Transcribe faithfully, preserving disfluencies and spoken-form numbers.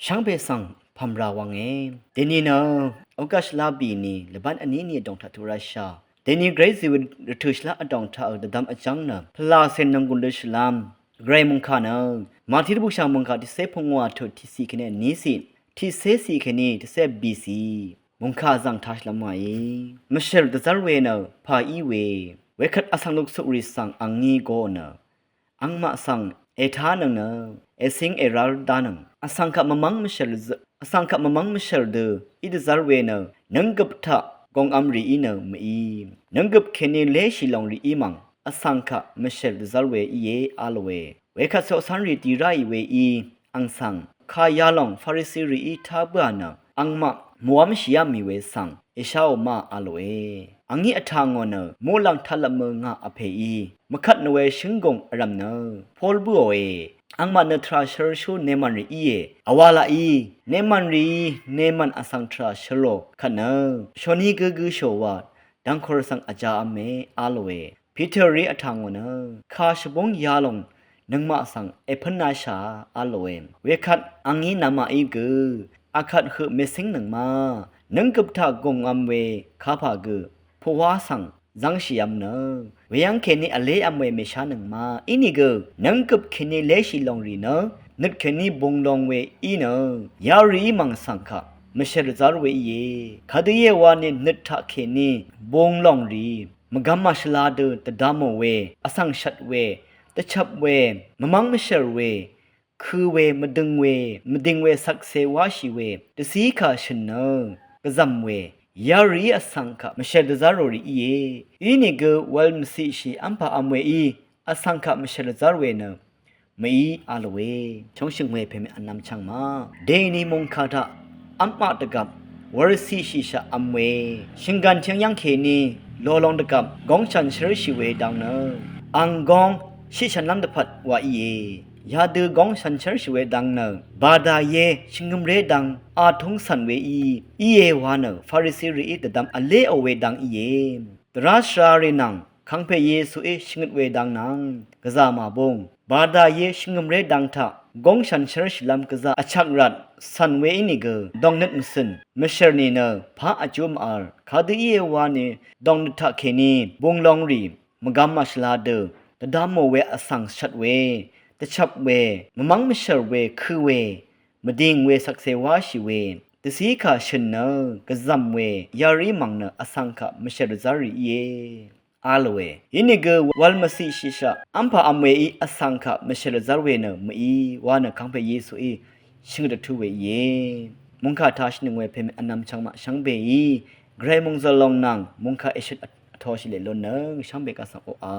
Shvngbe svng pv̀mra wvnge. Dèni nø August shvlá bìni lvbán vní ni vdòng taq tuq rvsha. Dèni gvray zìwì rvtø̀ shvlá vdòng taq dvdvm vjv́ng nø pvlacè nònggùn dø shvlám gvray mòngkà nø Màtí dvbùshà mòngkà tiqcé pungwà tut tiqciq kèní vníciq, tiqcé ciq kèní tiqcé bìciq mòngkà vzv̀ng taq shvlám wàí. Mvshèl dvzv́r we nø pà í we. Wekvt vsvng luksukrì svng angní go nø angmaq svng ètánøng nø ècíng èrál dánøng. Vsvng kaq mvmv́ng mvshèl dø, vsvng kaq mvmv́ng mvshèl dø í dvzv́r we nø nǿnggøp taq gòngvm rìí nø mví. Nǿnggøp kèní léshì lòng rìí mv̀ng vsvng kaq mvshèl dvzv́r we íe a lòe. Wekvt coqcv́nrì dì ráì weí ang svng kà yalòng Farisi rìí tá bǿà nø angmaq mvwv́mshìá mì we svng èsháò ma a lòe. Angí vtà ngò nø muqlàng taqlvpmø ngà vpèí mvkvt nòe shǿnggùng vrv̀m nø Pol bǿòe. Angmaq nø tvrà shørshú nemàn rì íe. Vwalaqí nemàn rìí nemàn vsvng tvrà shørò kvt nø shòní gǿgǿshò wa dv̀ngkùr svng vjāv̄me a lòe. Piter rìí vtà ngò nø kà shvbúng yalòng nøngmaq svng èpǿnāshà a lòe. Wekvt angí namaqí gø akvt høq mècíngnøng ma. Nǿnggøp taq gùngvm we kapà gø puqwá svng zv́ngshìvm nø weyv́ng kèní vlévm we mèshánøng ma. Inìgø nǿnggøp kèní léshì lòng rì nø nøt kèní būng long we í nø yarìí mv̀ng svng kaq mvshèl dvzv́r we íe. Kadø íe wani nøt taq kèní būng lòng rì mvgvm màshvla dø dvdvmò we, vsvng shvt we, dvchvp we, mvmv́ng mvshèl we, kø̄ we, mvdøng we, mvdìng we, shvkse wáshì we, dvcíkà shø̀n nø gvzv̀m we, yarìí vsvng kaq mvshèl dvzv́r rò rì íe. Inìgø wv̄l mvciqshì v́mpà v̄m weí vsvng kaq mvshèl dvzv́r we nø mví a lòe. Chóngshø̀ng we pèmè vnvm chvng ma. Dèni mòngkà taq v́mmaq dvgvp wurciqshìshaq v̄m we shø̀nggàn tyv́ng yv́ng kèní lòlong dvgvp góng shànshér shì we dang nø ang góng shiqshànlv́m dvpvt wa íe. Yadø góng shànshér shì we dang nø bàdàìe shvngø̀mré dang a túng cv̀n weí íe wa nø Farisi rìí dvdvm vléò we dang íe. Dvrá shvrarì nvng kàngpè Yesuí shvngøt we dang nvng gvzà màbúng bàdàìe shvngø̀mré dang taq góng shànshér shìlv́m gvzà vchvk rvt cv̀n we ínìgø dòngnøt mvcø̀n mvshèr nìnø pà vjú mvvl. Kadø íe wani dòngnøt taq kèní būng long rì mvgvm màshvla dø dvdvmò we vsvng shvt we, dvchvp we, mvmv́ng mvshèr we, kø̄ we, mvdìng we, shvkse wáshì we, dvcíkà shø̀n nø gvzv̀m we, yarìí mv̀ng nø vsvng kaq mvshèl dvzv́r rì íe a lòe. Inìgø wv̄l mvciqshìshaq v́mpà v̄m weí vsvng kaq mvshèl dvzv́r we nø mví wa nø kàngpè Yesuí shvngøt dvtú we íe. Mòngkà taq shvnøng we pèmè vnvm chvng maq shvngbeí gvray mòngzø̀l long nvng mòngkà èshøt vtoshì leq lúnnøng shvngbe kaq svng oqà